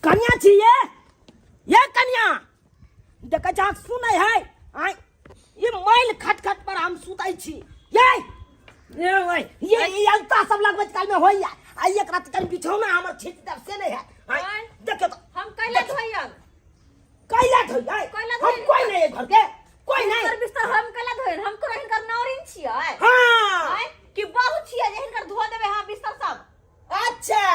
कनिया छी ये ये कनिया देखै छ सुनै है आय ये मैल खटखट पर हम सुतै छी ये ये ओए, ये ये अलता सब लगबैत काल में होइया आ एक रात कनि बिछौना हमर खींच देब से नहीं है आय, आय। देखियो तो हम कैला धोइयन कैला धोइया कैला हम धोइयन? कोई नहीं है घर के कोई नहीं हिनकर बिस्तर हम कैला धोइयन हम कोना हिनकर नौरिन छियै हाँ आय कि बहु छियै जे हिनकर धो देबै हम बिस्तर सब अच्छा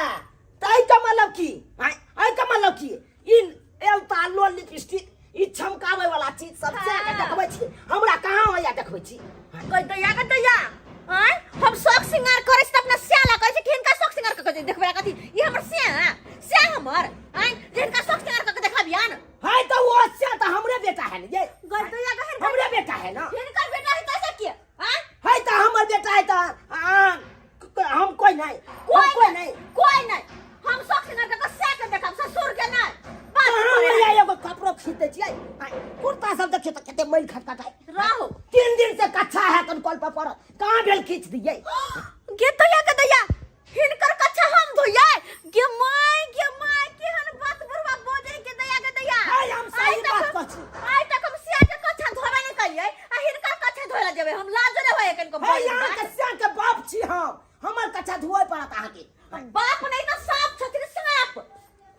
तै का मतलब की आय आय का मतलब की इन एलता लो लिपस्टिक ई चमकावे वाला चीज सब से के हाँ। देखबै छी हमरा कहाँ होया देखबै छी कह दैया के दैया आय हम शौक सिंगार करै छी त अपना स्याला कहै छी कि हिनका शौक सिंगार क के देखबै कथी ई हमर स्या स्या हमर आय जे हिनका शौक सिंगार क के देखाबियन है तो वो अच्छा तो हमरे बेटा है ना ये गल दैया के हिनकर हमरे बेटा है ना हिनकर बेटा है तैसे के आय है तो हमर बेटा है तो आ, हम कोई नहीं हम कोई कोई नहीं कोई नहीं हम शौक सिंगार क के स्या के देखब ससुर के नहीं बात कहाँ करे। होया एगो कपड़ो खींच दै छियै आय, कुर्ता सब देखियो तऽ कते मैल खटखट है राहो 3 दिन से कच्छा है कन कल पर पड़ल कहाँ भेल खींच दियै गे दैया के दैया हिनकर कच्छा हम धोइयै गे my गे my केहन बात बुढ़वा बजै के दैया के दैया आय, हम सही आइ तक बात हम- कहै छी। आइ तक हम सिया के कच्छा धोबे नहि कलियै आ हिनकर कच्छा धोए ला जेबै हम लाज नहि होय कनको हे यहाँ के सिया के बाप छी हम हमर कच्छा धोए पड़त अहाँके बाप नहि तऽ साप छथिन साप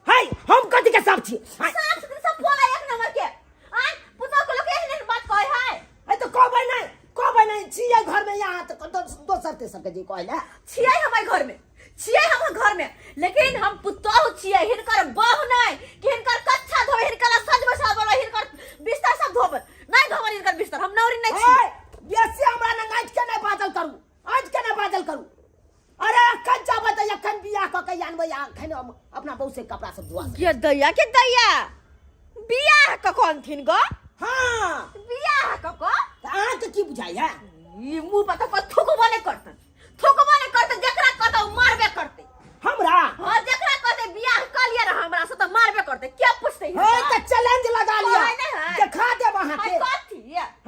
है हम कथी के साप छी है साप छथिन सब बोला एक नंबर के आय पुतोह के लोग एहन एहन बात कहै है है तऽ कहबै नहि कहबै नहि छियै घर में यहाँ तऽ दोसर तेसर के जे कहै छियै हमर घर में छियै हमर घर में लेकिन हम पुतोह छियै हिनकर बहु नहि कि हिनकर कच्छा धोबै हिनकर सज बसा बोलो हिनकर बिस्तर सब धोबै नहि धोबै हिनकर बिस्तर हम नौरी नहि छी हे बेसी हमरा लग आज के नहि बाजल करू आज के नहि बाजल करू अरे अखन जाबै तऽ एखन बियाह कऽ के आनबै आ अखन हम अपना बहू से कपड़ा सब धोआ गे दैया के दैया बियाह कऽ कोन गो हाँ बियाह कऽ कऽ तऽ अहाँके की बुझाइया ई मुंह पर तऽ थुकबो नहि करतन थुकबो नहि करतै जकरा कहतै ओ मारबे करतै हमरा हाँ जकरा कहतै बियाह कऽ लिअ ने हमरा से तऽ मारबे करतै के पुछतै हे तऽ चैलेंज लगा लिअ कहै नहि है। देखा देब अहाँके हाय, कथी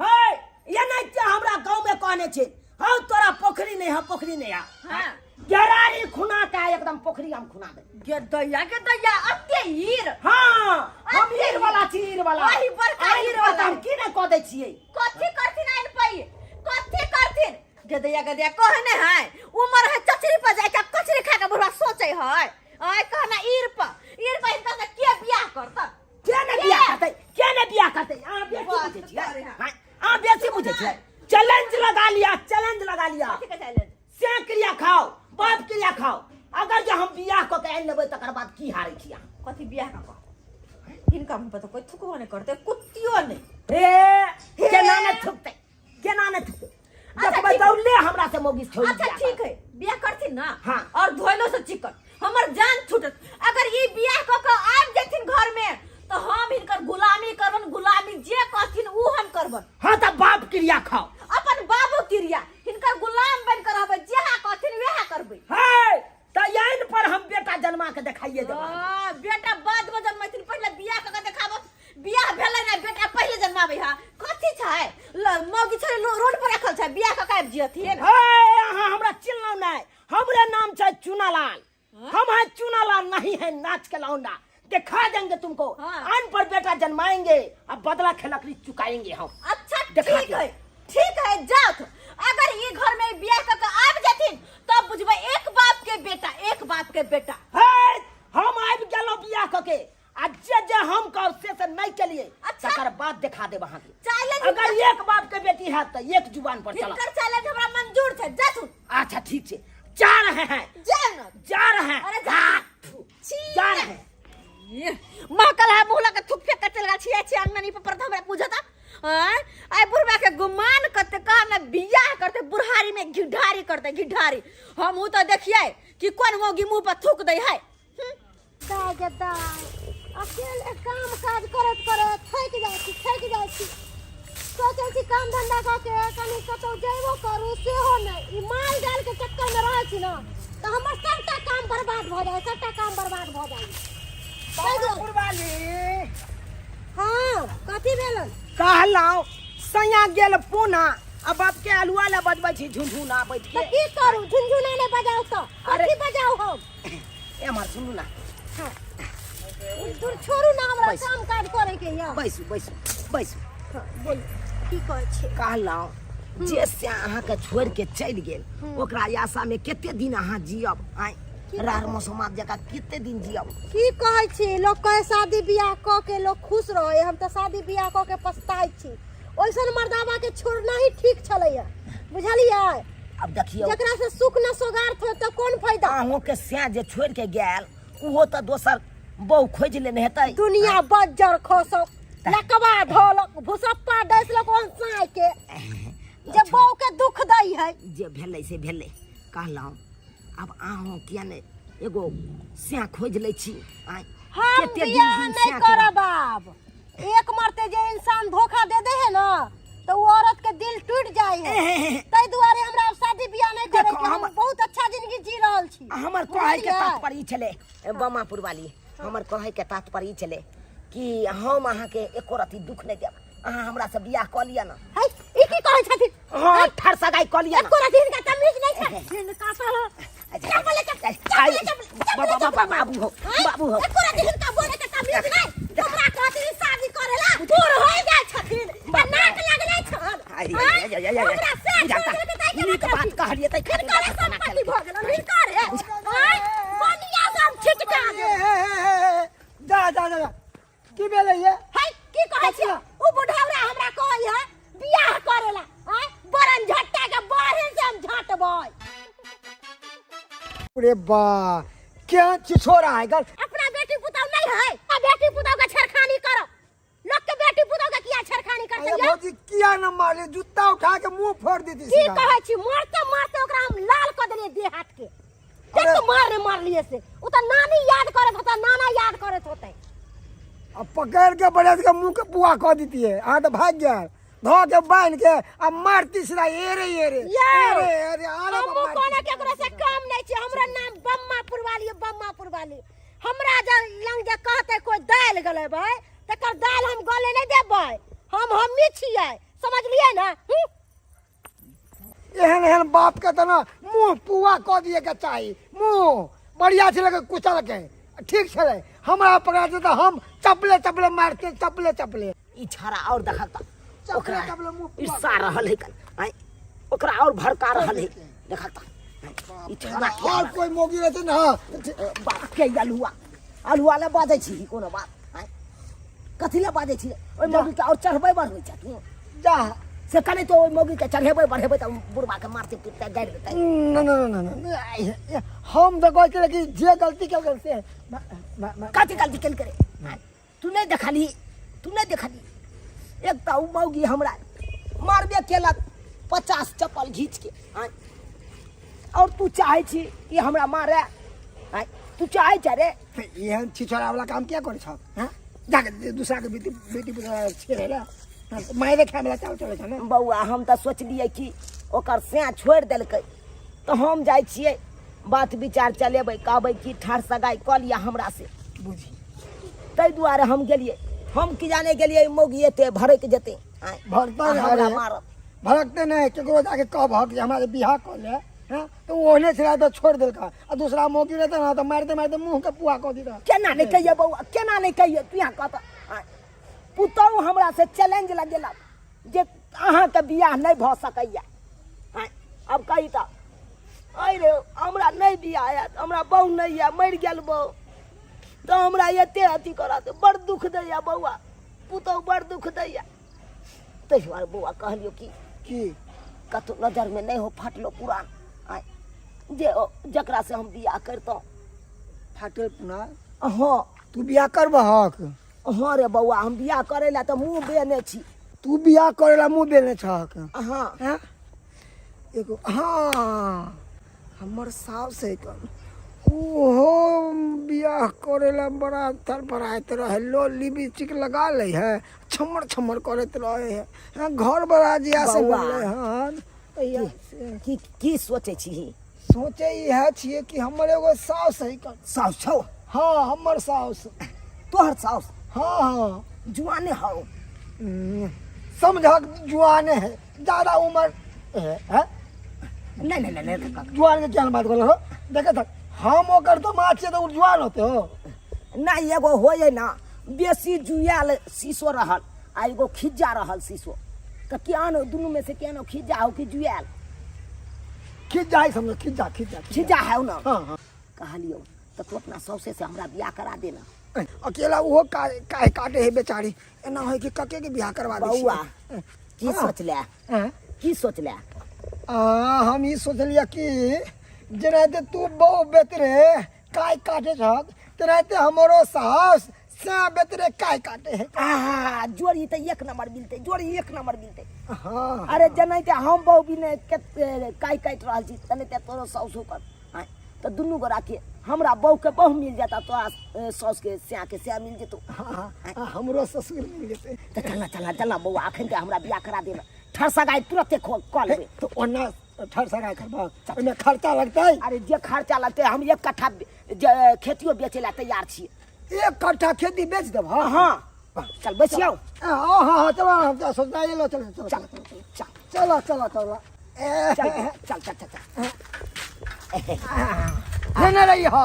हे ये नहीं ते हमरा गांव में कहने छै हौ तोरा पोखरी नहीं है पोखरी नहीं है हाँ। गरारी खुना के एकदम पोखरी हम खुना दे गे दैया गे दैया अते हीर हाँ हम हीर वाला छी हीर वाला वही बड़का आइन हीर पर वाला। तऽ हम की नहीं कह दै छियै कथी करथिन आइन पै कथी करथिन गदैया गदैया कहने है उमर है चचरी पर जाके कचरी खा के बुढ़वा सोचे है आय कहना ईर पर ईर पर हिनका से के बियाह करत के ने बियाह करतै के ने बियाह करतै अहाँ बेसी बुझै छियै बाप रे। अहाँ बेसी बुझै छियै चैलेंज लगा लिया चैलेंज लगा लिया कथी के चैलेंज से क्रिया खाओ बाप क्रिया खाओ अगर जे हम बियाह कऽ के आनि लेबै तकर बाद की हारै छी अहाँ कथी बियाह कऽ हिनका मुँह पर तऽ कोइ थुकबो नहि करतै कुत्तियो नहि हे केना ने थुकतै केना नहि थुकतै अच्छा, देखबै ठीक। दौड़ले हमरा से मौगी छोड़ि अच्छा बियाह ठीक है बियाह करथिन ना हाँ। और धोइलो से चिकन हमर जान छूटत अगर ई बियाह कऽ के आबि जेथिन घर में तो हम हिनकर गुलामी करबन गुलामी जे कहथिन ऊ हम करबन हाँ तऽ बाप क्रिया खाओ अपन बाबू क्रिया हिनकर गुलाम बन के रहबै जेहा कहथिन वएह करबै हे तऽ आइन पर हम बेटा जन्मा के देखाइए देब हाँ, बेटा बाद में जन्मैथिन पहिले बियाह कऽ के देखाबो बियाह भेलै ना बेटा पहिले जन्माबै हा कथी छै मौगी छोरी रोड पर रखल छै बियाह कऽ के आबि जियथिन हे अहाँ हमरा चिन्हलहुँ नहि हमरे नाम छै चुनालाल हम हैं चुनालाल नहीं है नाच के लौंडा दिखा देंगे तुमको हाँ। आन पर बेटा जन्माएंगे अब बदला के लकड़ी चुकाएंगे हम अच्छा देखा ठीक दियौ। है ठीक है जाओ अगर ये घर में बियाह कऽ के आबि जेथिन तब बुझबै एक बाप के बेटा एक बाप के बेटा हे हम आबि गेलहुँ बियाह कऽ के आ जे जे हम कहब से से नहीं केलिए अच्छा। तकर बाद देखा देब अहाँके चैलेंज अगर एक बाप के बेटी हैत तऽ एक जुबान पर चलब हिनकर चैलेंज हमरा मंजूर छै जाथुन अच्छा ठीक छै जा रहे हैं जाउ न जा रहे हैं अरे जा। हाँ, थू, छी जा रहे हैं महकल है मुँह लगा थूक फेंक के चल गेल छिया छिया अंगना नीप पर हमरा पूछता आय आय बुढ़वा के गुमान करते कहा ना बियाह करते बुढ़ारी में घिढारी करते घिढारी हम ऊ तो देखिए कि कोन मौगी मुंह पर थूक दे है हम्म। दाय गे दाय अकेले काम काज करैत करैत थाकि जाइ छी थाकि जाइ छी सोचै छी काम धंधा कऽ के कनि कतहु जेबो करू सेहो नहि ई माल जाल के चक्करमे रहै छी ने तऽ हमर सभटा काम बर्बाद भऽ जाइ सभटा काम बर्बाद भऽ जाइ ताहि दुआरे पुरवाली हँ कथी भेलन कहलहुँ सैया गेल पूना आ बाप के अलुआ लए बजबै छी झुनझुना बैठ तऽ के की करू झुनझुना नहि बजाउ तऽ अरे। कथी बजाउ हम एम्हर सुनू ना हाँ। दूर छोड़ू ना हमरा बैस। काम काज करे के या बैसू बैसू बैसू। हाँ, बोलू की कहै छी? कहलहुँ जे से अहाँके छोड़ि के चलि गेल ओकरा आशा में कते दिन अहाँ जियब? आँय रार मौसमात जकाँ कते दिन जियब? की कहै छी, लोक कहे शादी बियाह कऽ के लोक खुश रहै, हम तऽ शादी बियाह कऽ के पछताइ छी। ओइसन मर्दाबा के छोड़ना ही ठीक छलैया, बुझलियै? अब देखियौ, जकरा से सुख न सोगार्थ हो तऽ कोन फायदा? अहूँ के सैं जे छोड़ि के गेल उहो तऽ दोसर बहु खोजि लेने हेतै। दुनिया बज्जर खसक लकवा धोलक भुसप्पा डसलक ओहन साँय के जे बहू के दुख दै है। जे भेलै से भेलै। कहलहुँ आब अहूँ किया ने एगो सैं खोजि लै छी? आँय हम कते दिन बियाह दिन नहीं सैं के करब। आब एक मरते जे इंसान धोखा दे दे है ना तो वो औरत के दिल टूट जाए है, ताहि दुआरे हमरा आब शादी बियाह नहीं करे देखो, के। हम बहुत अच्छा जिंदगी जी रहल छी। हमर कहै के बुझलियै? तात्पर्य ई छलै बमापुर वाली, हमर कहै के तात्पर्य ई छलै कि हम अहाँके एको रत्ती दुख नहि देब, अहाँ हमरा से बियाह कऽ लिअ ना। है, ई की कहै छथिन? हाँ, ठर सगाई कऽ लिअ ना। एको रत्ती हिनका तमीज नहीं छै। हिनका से चप्पल चप्पल चप्पल चप्पल। बाबू हो, बाबू हो। एको रत्ती हिनका बोले के तमीज नहीं। हमरा कहथिन शादी करेला बूढ़ हो जाइ छथिन आ नाक लगले छन। आई, आई, आई, आई, आई, आई। हमरा से बुझाता। छोड़ देलकै ताहि के नीक मतलब बात कहलियै तै खातिर हिनकरे संपत्ति भऽ गेलनि हिनकरे। आँय, बनिया से हम छिटका देब। जा जा जा जा। की भेलै ये? है, की कहै छी? उ बुढ़ौरा हमरा कहै है बियाह करेला। आँय, बरन झट्टा के बाढ़े से हम झटबै। अरे बा, क्या छिछोरा है गल। अपना बेटी पुतौह नहीं है, आ बेटी पुतौह के छेड़खानी करो। लोग के बेटी पुतौह के किया छेड़खानी करते? अरे ये भौजी, किया न मारली? जूता उठा के मुंह फोड़ देती। की सीधा। कहै छी, मारते मारते ओकरा हम लाल कऽ देलियै देह हाथ के। देख अरे। तो मार रे मारलिए से उ त नानी याद करत होता, नाना याद करत होते। अब पकड़ के बड़े के मुंह के पुआ कह देती है। हाँ तो भाग गया, धो के बांध के अब मारती सीधा एरे एरे यौ, एरे एरे आरे। हमहू मारती। कोनो केकरो से कम नहीं छी। हमरा नाम बम्मापुर वाली है, बम्मापुर वाली। हमरा जे लंग जे कहते कोई दालि गलेबै तकर दालि हम गले नहीं देबै। हम हम्मी छियै, समझलियै ना? हूँ? एहन एहन बाप के तऽ ना मुंह पुआ कऽ दिए के चाही। मुंह बढ़िया छलै के कुचल के ठीक छलै। हमरा पकड़ा तऽ हम चपले चपले मारते, चपले चपले। ई छाड़ा और देखल त चपले ओकरा चपले मुंह पुआ ईर्षा रहल है कन। आँय, ओकरा और भड़का रहल है। देखल त ई छाड़ा और कोई मोगी रहते ना। बाप के अलुआ अलुआ ले बाजै छी कोनो बात? आँय, कथी ले बाजै छी? ओहि मौगी के और चढ़बै बढ़बै छ तू? जा से कने तो ओहि मौगी के चढ़ेबै बढ़ेबै तऽ बुढ़बा के मारते पीटते गाड़ि देतै। न न न न न, हम तऽ कहै छलै कि जे गलती केलकै से कथी गलती केलकै रे? आँय, तू नहि देखलही? तू नहि देखलही? एक तऽ उ मौगी हमरा मारबे केलक 50 चप्पल घीच के। आँय, और तू चाहै छी कि हमरा मारे? आँय, तू चाहै छ रे? एहन छिछोरा वाला काम किया करै छह? हैं, जाके दूसरा के बेटी बेटी पुतोह छेड़े ला मारे खाए वाला चाल चलै छ ने। बौआ, हम तऽ सोचलियै कि ओकर सैं छोड़ि देलकै तऽ हम जाइ छियै बात विचार चलेबै, कहबै कि ठाढ़ सगाइ कऽ लिअ हमरा से। बुझी ताहि दुआरे हम गेलियै। हम की जाने गेलियै मौगी एते भड़कि जेतै। आँय, भड़कतै आ ने, हमरा अरे। मारत। भड़कते नहि, केकरो जाके कहबहक जे हमरा से बियाह कऽ ले। हैं, तऽ ओ ओहने छलै तऽ छोड़ि देलका आ दूसरा मौगी रहतै ने तऽ मारिते मारिते मुँह के पुआ कऽ दितै। केना नहि कहियै बौआ, केना नहि कहियै? तू यहाँ कहत। आँय, पुतहु हमरा से चैलेंज लगेलक जे अहाँके बियाह नहि भऽ सकैया। आँय, आब कही तऽ। अरे रे, हमरा नहि बियाह हैत, हमरा बहु नहि यऽ, मरि गेल बहु, तऽ हमरा एते अथी करत। बड़ दुख दैया बौआ, पुतहु बड़ दुख दैया। ताहि दुआरे बौआ कहलियौ कि की कतहु नजरमे नहि हो फाटलो पुरान। आँय, जे जकरा से हम बियाह करितहुँ। फाटल पुरान? हँ। तू बियाह करबहक? हँ रे बौआ, हम बियाह करै लए तऽ मुँह बेने छी। तू बियाह करै ला मुँह बेने छहक? हँ। हैं, एगो हाँ हमर साउस है कन, ओहो बियाह करे ला बड़ा थरफराइत रहे। लो लिपस्टिक लगा लै है, छमर छमर करैत रहे है। हाँ, घर बड़ा जिया से बौआ। मिललै हन तहिया से। की की सोचै छी? सोचे इएह छियै कि हमर एगो साउस है कन। साउस छौ? हाँ, हमर साउस। तोहर साउस? हाँ हाँ। जुआने हौ? समझक जुआने है, ज्यादा उम्र है, है? नहीं नहीं नहीं नहीं काका। जुआन के क्या बात बोलो हो? देखे तक हम ओकर तो माँ छियै तऽ ओ जुआन होते हो। नहि एगो होइए ने बेसी जुआयल शीशो रहल आ एगो खिज्जा रहल शीशो तऽ केहन दुनूमे से केहन खिज्जा हो कि जुआयल खिज्जा है समझो खिज्जा खिज्जा खिज्जा है ना हाँ हाँ कहलियौ तऽ तू अपना सौसे से हमरा बियाह करा देना अकेला ओहो काहे काटे है बेचारी एना होय कि कके के बियाह करवा दै बौआ छियै। की हाँ। सोचले हैं? की सोचले आ, हम ई सोचलियै कि जेनाहिते तू बहु बेतरे काय काटे छक तेनाहिते हमरो सास से बेतरे काय काटे है आहा जोड़ी तऽ एक नंबर मिलतै जोड़ी एक नंबर मिलतै हाँ अरे जेनाहिते हम बहु भी ने काय काटि रहल छी तेनाहिते तोरो साउसो कर आँय तऽ दुनू गोरा के हमरा बहु के बहु मिल जाता तोरा साउस के स्या के स्या मिल जेतौ हाँ, हाँ, हमरो ससुर मिल जेतै तऽ चलना चलना चलना बौआ अखन के हमरा बियाह करा देना ठर सगाइ तुरते कऽ लेबै तो ओना ठर सगाइ करबह ओहिमे खर्चा लगतै अरे जे खर्चा लगतै हम एक कट्ठा खेतियो बेचै लए तैयार छी एक कट्ठा खेती बेच देबह हाँ चल बैसियौ हाँ हाँ हाँ चलो हम तो सोचना ये लो चलो चलो चल चलो चल चलो चलो चलो ए चल चल चल चल चल लेने रही हो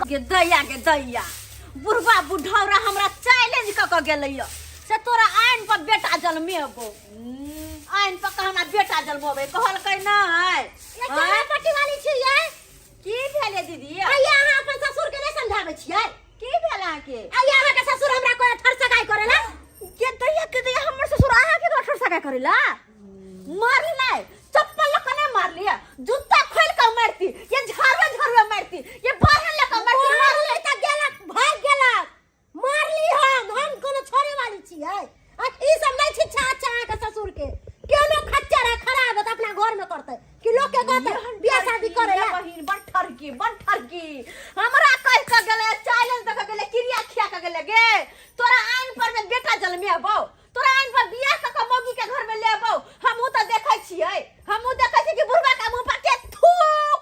के दैया के दैया बुढ़वा बुढ़ौरा हमरा चैलेंज कऽ कऽ गेलैया से तोरा आइन पर बेटा जन्मेबो आइन पर कहना बेटा जन्मेबै कहलकै नहि ये केना पट्टी वाली छियै की भेलै दीदी आइए अहाँ अपन ससुर के नहीं समझाबै छियै की भेल अहाँके आइए अहाँ के ससुर हमरा कोई ठर सगाई करेला के दैया के दैया हमर ससुर अहाँके घर ठर सगाई करेला मारली नहीं चप्पल लऽ कऽ नहि मारली जूता खोलि कऽ मारती ये झाड़ुआ झाड़ुआ मारती ये बाहर लऽ कऽ मारती मारली त गेलक भाग गेलक मारली हम कोनो छोड़े वाली छियै आ ई सब नहीं छिच्छा अच्छा अहाँ के ससुर के केनो खच्चर है खराब है त अपना घर में करते कि लोग के कहते बियाह शादी करे ला बहिन बड़ ठरकी बड़ ठरकी हमरा कह कऽ गेलै चैलेंज दऽ कऽ गेलै क्रिया खिया कऽ गेलै गे तोरा आइन पर में बेटा जन्मेबौ तोरा आइन पर बियाह कऽ कऽ मौगी के घर में लेबौ हमहूँ तऽ देखै छियै हमहूँ देखै छियै कि बुढ़बा के मुँह पर के थू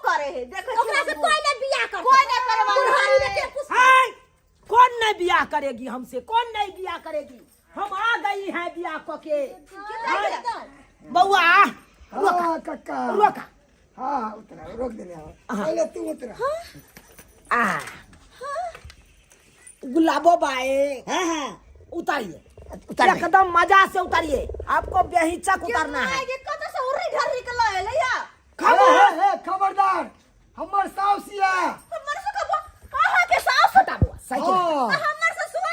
करे है देखै छियै ओकरा से हमहूँ। कोई नहीं बियाह करते कोई नहीं करे वाला बुढ़ारी में है। के पुछ हाय कौन नहीं बियाह करेगी हमसे कौन नहीं बियाह करेगी हम आ गई हैं बियाह क के बउआ हाँ कक्का रोका हाँ उतरा रोक देने हाँ पहले तू उतरा आ गुलाबो बाए हाँ हाँ उतारिए एकदम मजा से उतारिए आपको बेहिचक उतारना है ये कतऽ से उर्री ढर्री के लऽ एलै या खबर हे, हे, खबरदार हमर साउस ये हमर से कहबो अहाँ के सास हटा बुआ साइकिल हाँ हमर ससुर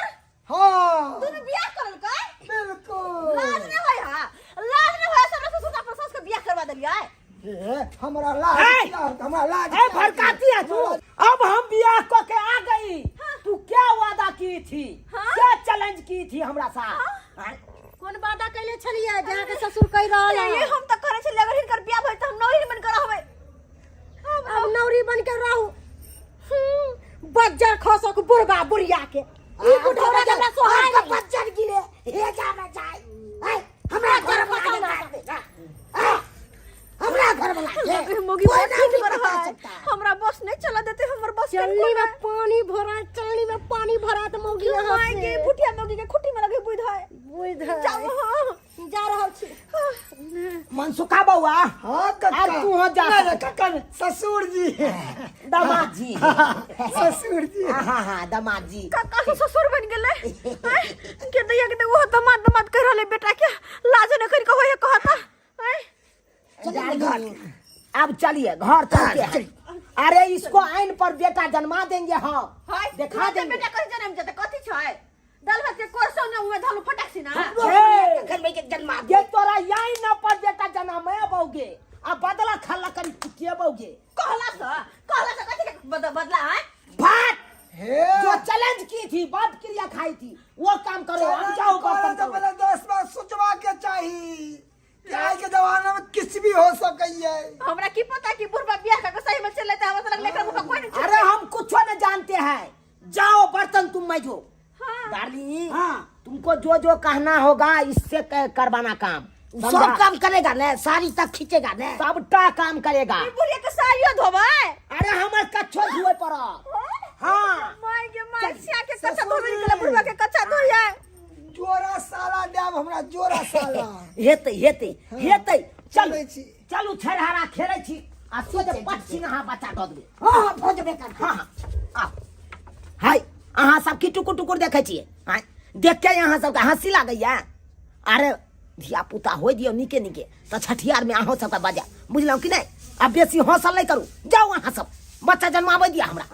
हाँ दुनू बियाह करलकै बिल्कुल लाज नहि होय हा लाज नहि होय हमरा ससुर के अपन सास के बियाह करवा देलियै हे, हमरा लाज ए! किया होत? हमरा लाज ए किया होत? भड़काती है तू अब हम बियाह क के आ गई तू क्या वादा की थी हाँ? क्या चैलेंज की थी हमरा साथ हाँ? कोन वादा कैले छलियै जे अहाँके ससुर कहि रहल ये है हम तऽ करै छलियै अगर हिनकर बियाह भेल तऽ हम नौरी बन के रहबै अब नौरी बन के रहू बज्जर खसक बुढ़बा बुढ़िया के ई बुढ़ौरा के हमरा सोहाय नहीं। बच्चन गिरे हे जा ना जाए ए, हमरा घर वाला के ना ए, हमरा घर वाला के मोगी कोई बड़ ना ठीक भी कर बता है सकता है। हमरा बस नहीं चला देते हमर बस चलनी में पानी भरा चलनी में पानी भरा त मौगी यहाँ माय से के बुढ़िया मोगी के खुट्टी में लगे बुझ है बुझ है। जाओ हां जा रहल छी मनसुखा बउआ हाँ कक्का अब तू हो जा नहीं, नहीं, कक्का नहीं, ससुर जी दामाद जी ससुर जी हाँ हाँ हाँ दामाद जी काका से ससुर बन गेलै आँय, के दैया के वो दमाद दमाद कह रहले बेटा के लाज न कर के होय कहता आँय, दार्जिलिंग। अब चलिए घर चलते हैं अरे इसको आइन पर बेटा जन्मा देंगे हम हाय दिखा तुरन्ते देंगे बेटा कहि जन्म जेतै कथी छै दाल भात के कोरसौ न उहे धलु फटक सिना ए, तखन भाई के जन्मा ये तोरा आइन पर बेटा जन्म बौगे आ बदला खल्ला करी के बौगे कहला से कहला से कथी के बदला है भात हे जो चैलेंज की थी बाप क्रिया खाई थी वो काम करो हम जाओ करे बर्तन तो करो पहले 10 बार सोचवा के चाही कि आज के जमाना में किस भी हो सकई है हमरा की पता कि बुढ़बा बियाह के सही में चले त हमरा त लगले एकरा मुँह पर कोई नहीं अरे हम कुछ न जानते हैं जाओ बर्तन तुम मैं जो हाँ। डार्लिंग हाँ। तुमको जो जो कहना होगा इससे करवाना काम सब समझा? काम करेगा ने साड़ी तक खींचेगा ने सबटा काम करेगा ई बुढ़िया के साड़ियो धोबै अरे हमर कच्छो धोए पड़त हाँ माय गे माय सिया के कच्चा ससुर धोबे जी। निकले बुढ़बा के कच्चा धोइए जोरा साला डाब हमरा जोरा साला हेतै हेतै हेतै चलू चलै छी। चलू छेरहारा खेलै छी आ सोझे पट सिंह अहाँ बच्चा दऽ देबै हाँ हाँ भोजबे कर हाँ हाँ आउ हाय अहाँ सब की टुकुर टुकुर देखै छियै आँय देख के अहाँ सबके हँसी लागैया अरे धिया पुता होइ दियौ नीके नीके तऽ छठियारमे अहूँ सबके बजा बुझलहुँ कि नहि आ बेसी हौसल नहि करू जाउ अहाँ सब बच्चा जन्माबै दिअ हमरा।